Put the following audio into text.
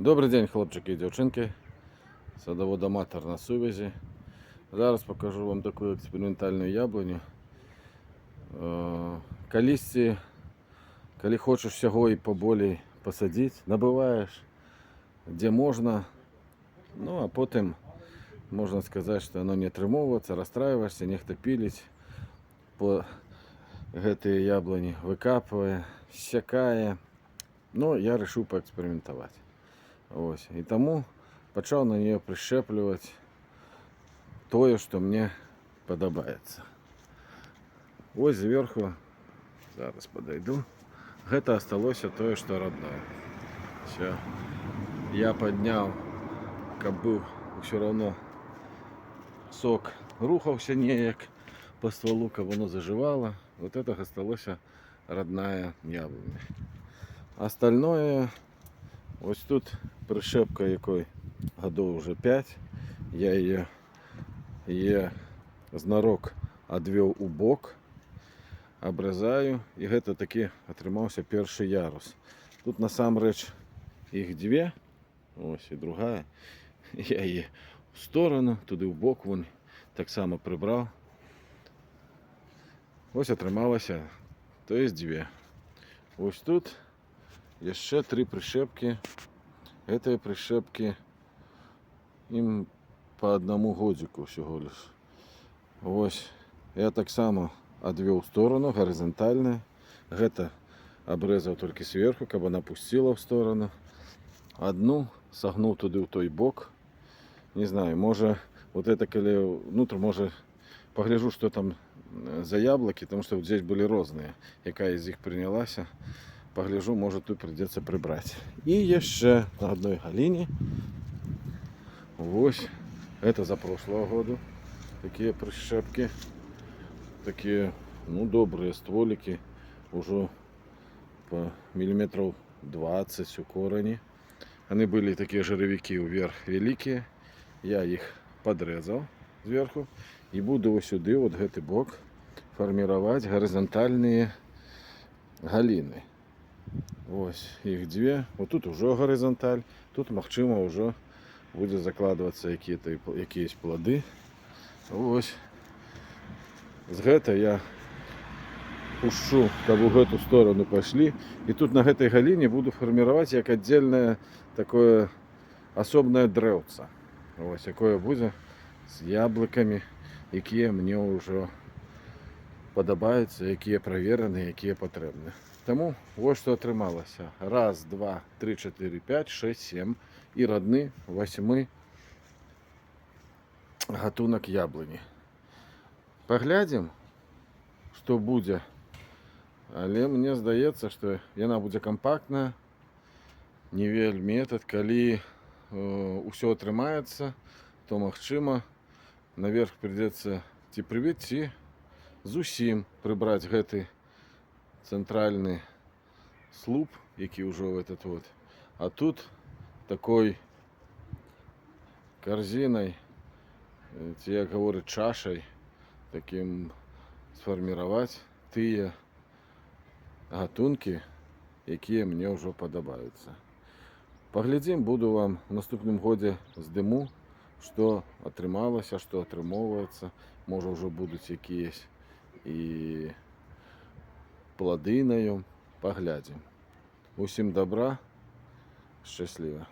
Добры дзень, хлопчыкі і дзяўчынкі. Садавод аматар на сувязі. Зараз пакажу вам такую эксперыментальную яблыню. Калісьці, калі хочаш усяго і паболей пасадзіць, набываеш, дзе можна. Ну, а потым можна сказаць, што яно не атрымоўваецца, расстраиваешься, нехта піліць па гэтыя яблыні, выкапвае, сякае. Ну, я решил паэксперыментаваць. Вось. І таму пачаў на нее прышчэпліваць тое, што мне падабаецца. Вось зверху, зараз падайду, гэта асталося тое, што родное. Всё. Я падняў, каб быў ўсё роўно сок рухаўся неяк по стволу, каб оно заживало. Вот это асталося родная яблыня. Остальное, вось тут прышчэпка, якой гадоў уже 5. Я яе знарок адвёў у бок, абразаю, і гэта такі атрымаўся першы ярус. Тут насамрэч іх дзве, ось і другая. Я яе в сторону, туды ў бок вон таксама прыбраў. Ось атрымалася, то есть дзве. Ось тут яшчэ тры прышчэпкі. Гэтыя прышчэпкі, ім по одному годику всего лишь. Ось я таксама адвёў в сторону, гарызантальна. Гэта абрэзаў толькі сверху, каб она пусціла в сторону. Одну сагнуў туды ў той бок. Не знаю, можа, вот это калі внутрь, можа, пагляжу, что там за яблоки, потому что вот здесь были розныя. Якая з іх прынялася. Пагляжу, можа, тут прыйдзецца прыбраць. І яшчэ на адной галіне. Вось, это за прошлого году. Такія прышчэпкі. Такія, ну, добрыя стволікі. Ужо по миллиметров 20 у корані. Они были такие жировики вверх великие. Я их подрезал сверху. И буду вот сюда, вот гэты бок, формировать горизонтальные галіны. Вось іх дзве. Вот тут ужо гарызанталь. Тут, магчыма, ўжо будзе закладвацца якісь плады. Вось. З гэта я пушчу, каб у гэту сторону пайшлі. І тут на гэтай галіне буду фарміраваць як отдельное такое асобнае дрэўца. Вось, якое будзе з яблыкамі, якія мне ўжо падабаюцца, якія правераны, якія патрэбны. Таму вось што атрымалася. Раз, два, тры, чатыры, пяць, шэсць, сем і радны васьмы гатунак яблыні. Паглядзім, што будзе. Але мне здаецца, што яна будзе кампактная, не вельмі этот, калі ўсё атрымаецца, то, магчыма, наверх прыйдзецца ці прыбіць, ці зусім прыбраць гэты цэнтральны слуп, які ўжо в этот вот. А тут такой корзиной, ці, як гаворыць, чашай таким сфарміраваць тыя гатункі, якія мне ўжо падабаюцца. Паглядзім, буду вам у наступным годзе здыму, што атрымалася, што атрымоўваецца. Можа, ўжо будуць якіясь і плады на ём. Паглядзім. Усім добра, шчасліва.